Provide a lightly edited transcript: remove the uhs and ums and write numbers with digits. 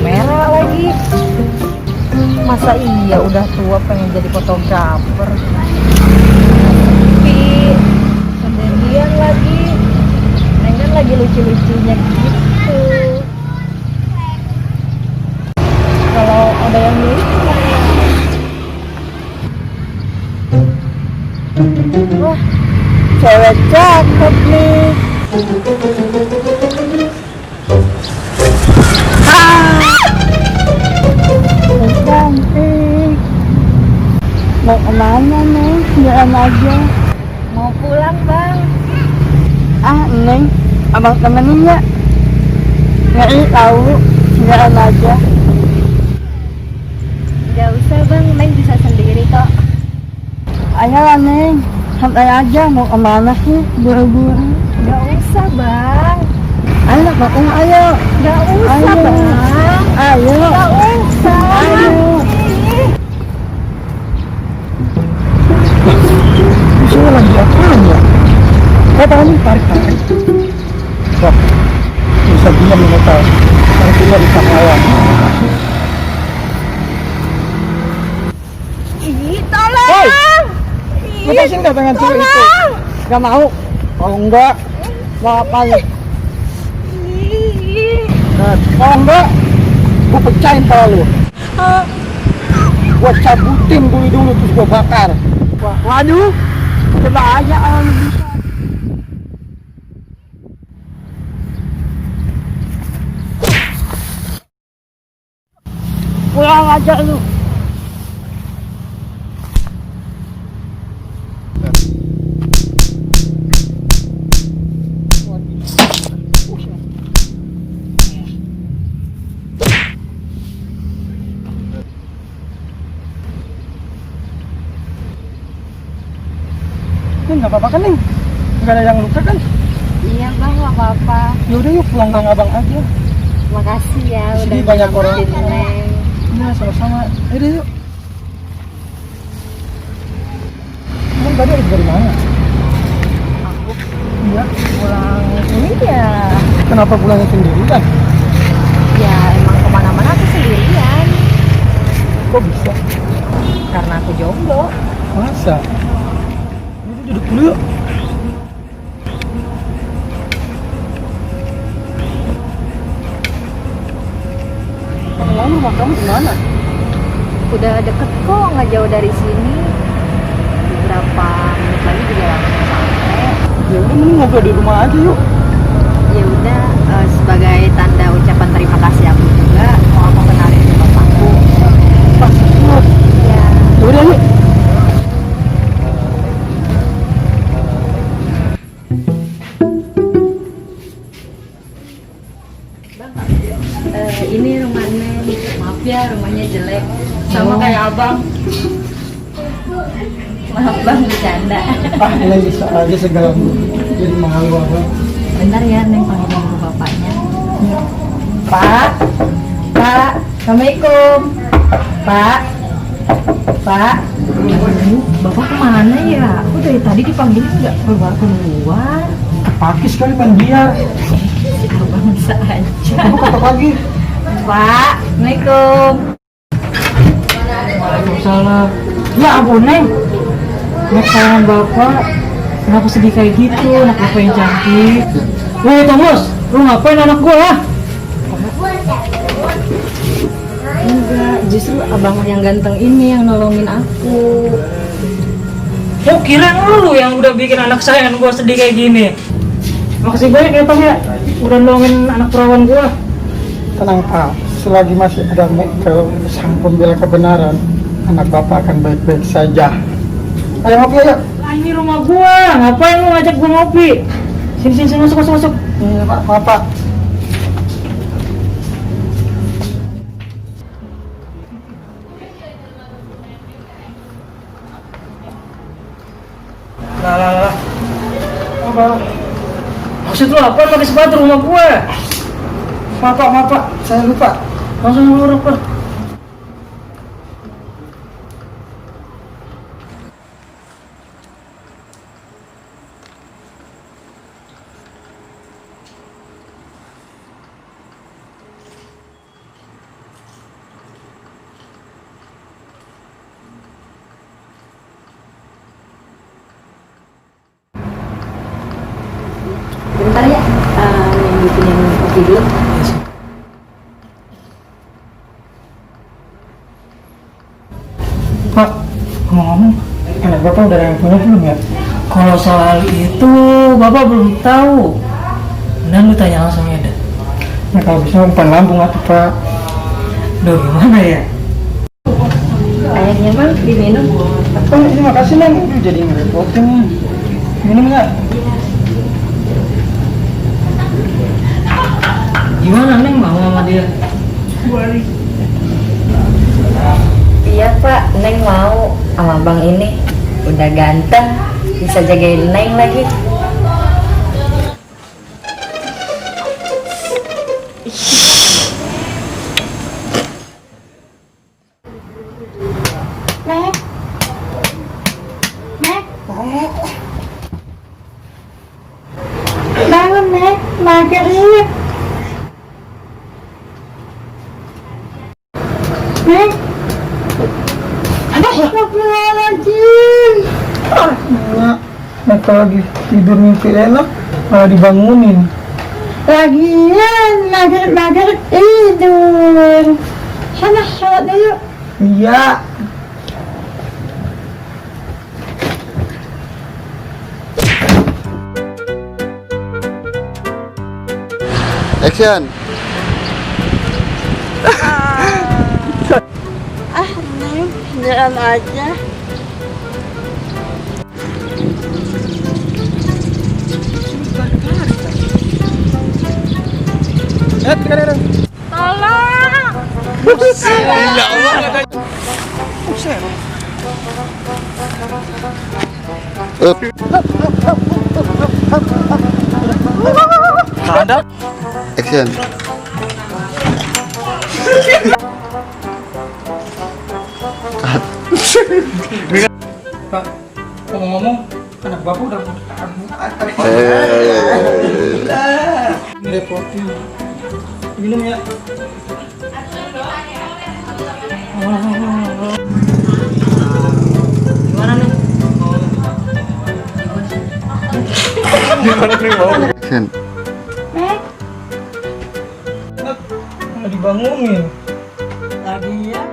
kamera lagi. Masa iya udah tua pengen jadi fotografer? Tapi sendirian lagi. Neng kan lagi lucu-lucunya gitu. Kalau ada yang milih gimana? Wah, cewek cakep nih. Cantik. Mau kemana nih? Jalan aja. Mau pulang bang. Neng, abang temenin ya. Nggak tahu, jalan aja. Gak usah bang, Neng bisa sendiri kok. Ayolah Neng, santai aja. Mau kemana sih? Buru-buru. Gak usah bang. Ayo bang, ayo. Gak usah ayo. Bang. Ayo. Gak usah. Ayo. Ini lagi apaan ya? Kau tahu nih tarik-tarik. Wah, bisa diam nih tahu. Tarik juga di awal. Ih, tolong. Hey. Lepasin gak tangan cewek itu? Gak mau. Kalau enggak, mau apa lu? Nah, kalau enggak, gue pecahin kepala lu. Gue cabutin bulu dulu terus gue bakar. Waduh, coba aja kalau lu bisa. Pulang aja lu. Nggak apa-apa kan Neng? Nggak ada yang luka kan? Iya bang, nggak apa-apa. Yaudah yuk pulang bang abang aja. Makasih ya udah banyak orang. Neng. Iya sama-sama. Yaudah yuk. Emang tadi harus dari mana? Aku iya pulang ini ya. Kenapa pulangnya sendirian? Ya emang kemana-mana aku sendirian. Kok bisa? Karena aku jomblo. Masa? Duduk dulu yuk. Lalu rumah kamu di mana? Udah deket kok, nggak jauh dari sini. Beberapa menit lagi juga langsung sampai. Ya udah mending ngobrol di rumah aja yuk. Ya udah, sebagai tanda ucapan terima kasih aku juga mau aku kenalin ke bapakku. Pas yuk. Ya. Udah yuk. Ini rumah Neng, maaf ya rumahnya jelek, sama kayak abang. Maaf bang, bercanda. Neng bisa aja segala jadi malu abang. Bentar ya Neng panggilin ke bapaknya. Pak, Pak, Assalamualaikum. Pak, Pak. Bapak kemana ya? Aku dari tadi dipanggilin nggak keluar. Pakis kali main biar. Abang bisa aja. Kamu kata pagi. Pak, Assalamualaikum. Waalaikumsalam. Ya ampun Neng, anak sayangan bapak, kenapa sedih kayak gitu? Anak bapak yang cantik. Woi Thomas, lu ngapain anak gua ya? Enggak, justru abang yang ganteng ini yang nolongin aku. Oh kirain lu yang udah bikin anak sayangan gua sedih kayak gini. Makasih banyak ya Tom ya, udah nolongin anak perawan gua. Tenang Pak, selagi masih ada sang pembela kebenaran, anak bapak akan baik-baik saja. Ayo ngopi ayo. Ini rumah gua, ngapain lu ngajak gua ngopi? Sini masuk. Iya Pak, maaf Pak. Lah. Apa? Maksud lu apa pakai sepatu rumah gua? Maaf Pak, saya lupa. Langsung nguruk Pak. tidur. Pak, ngomong-ngomong, anak Bapak udah ada yang punya belum ya? Kalau soal itu bapak belum tahu. Dan lu tanya langsung ya deh. Nah, kalau bisa umpan lambung atau Pak. Duh gimana ya? Kayaknya mah diminum. Apa ini makasih Neng, Aduh, jadi ngerepotin nih. Minum nggak? Gimana Neng mau sama dia? Iya Pak, Neng mau sama Bang ini. Udah ganteng, bisa jagain Neng lagi. Nek, Nek, bangun Nek, mager Nek. Nek, astagfirullahaladzim. Enggak. Nah, kalau lagi tidur mimpi enak, malah dibangunin. Lagian mager tidur. Sana sholat dulu. Iya. Action. Neng, jalan aja. Up. Action. Pak, ngomong-ngomong, anak Bapak udah ngerepotin. Minum ya. Gimana Neng? Action. Malah dibangunin. Lagian